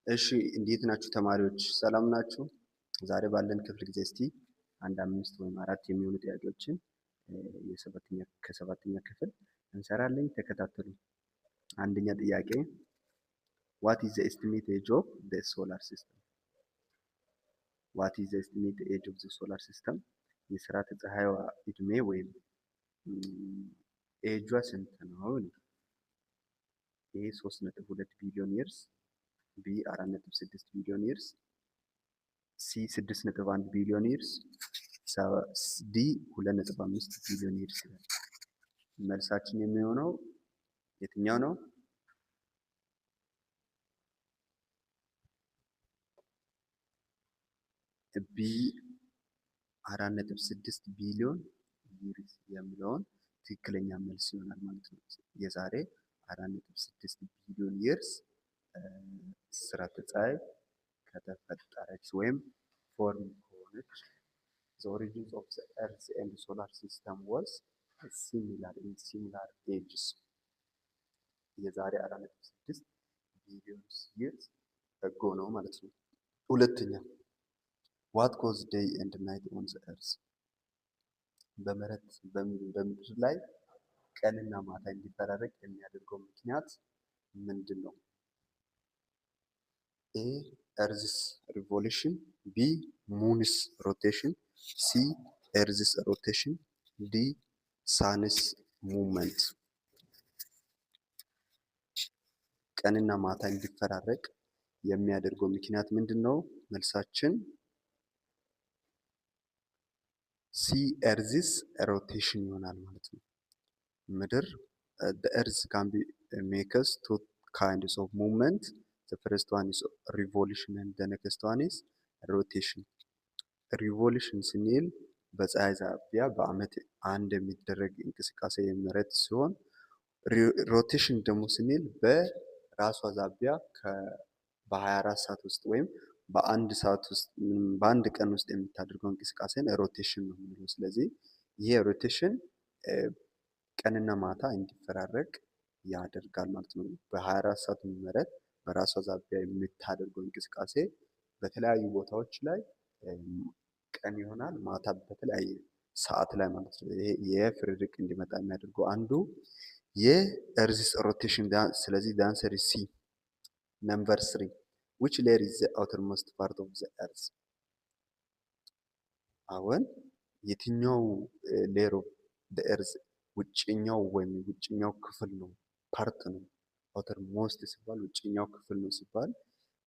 እሺ እንዴት ናችሁ ተማሪዎች? ሰላም ናችሁ? ዛሬ ባለን ክፍል ጊዜ እስቲ አንድ አምስት ወይም አራት የሚሆኑ ጥያቄዎችን የሰባተኛ ከሰባተኛ ክፍል እንሰራለን። ተከታተሉ። አንደኛ ጥያቄ፣ what is the estimate age of the solar system? What is the estimate age of the solar system? የስርዓተ ፀሐይዋ እድሜ ወይም ኤጇ ስንት ነው? A 3.2 billion years፣ B 4.6 billion years፣ C 6.1 billion years፣ D 2.5 billion years ይላል። መልሳችን የሚሆነው የትኛው ነው? B 4.6 billion years የሚለውን ትክክለኛ መልስ ይሆናል ማለት ነው። የዛሬ 4.6 billion years ስርዓተ ፀሐይ ከተፈጠረች ወይም form ከሆነች፣ the origins of the earth and solar system was similar in similar ages፣ የዛሬ 4.6 billion years ago ነው ማለት ነው። ሁለተኛ፣ what cause day and night on the earth? በመሬት በምድር ላይ ቀንና ማታ እንዲፈራረቅ የሚያደርገው ምክንያት ምንድን ነው? A earth's revolution፣ B moon's rotation፣ C earth's rotation፣ D sun's movement። ቀንና ማታ እንዲፈራረቅ የሚያደርገው ምክንያት ምንድን ነው? መልሳችን C earth's rotation ይሆናል ማለት ነው። ምድር፣ the earth can be makes two kinds of movement. The first one is revolution and the next one is rotation. Revolution ስንል በፀሐይ ዛቢያ በአመት አንድ የሚደረግ እንቅስቃሴ የመሬት ሲሆን፣ rotation ደግሞ ስንል በራሷ ዛቢያ በ24 ሰዓት ውስጥ ወይም በአንድ ሰዓት ውስጥ፣ በአንድ ቀን ውስጥ የምታደርገው እንቅስቃሴን rotation ነው የምንለው። ስለዚህ ይሄ rotation ቀንና ማታ እንዲፈራረቅ ያደርጋል ማለት ነው። በ24 ሰዓት መሬት በራሷ ዛቢያ የምታደርገው እንቅስቃሴ በተለያዩ ቦታዎች ላይ ቀን ይሆናል፣ ማታ በተለያየ ሰዓት ላይ ማለት ነው። ይሄ የፍርርቅ እንዲመጣ የሚያደርገው አንዱ የ earth's rotation። ስለዚህ the answer C። Number three, which layer is the outermost part of the earth? አሁን የትኛው layer of the earth ውጭኛው ወይም ውጭኛው ክፍል ነው፣ part ነው? Outermost ሲባል ውጭኛው ክፍል ነው ሲባል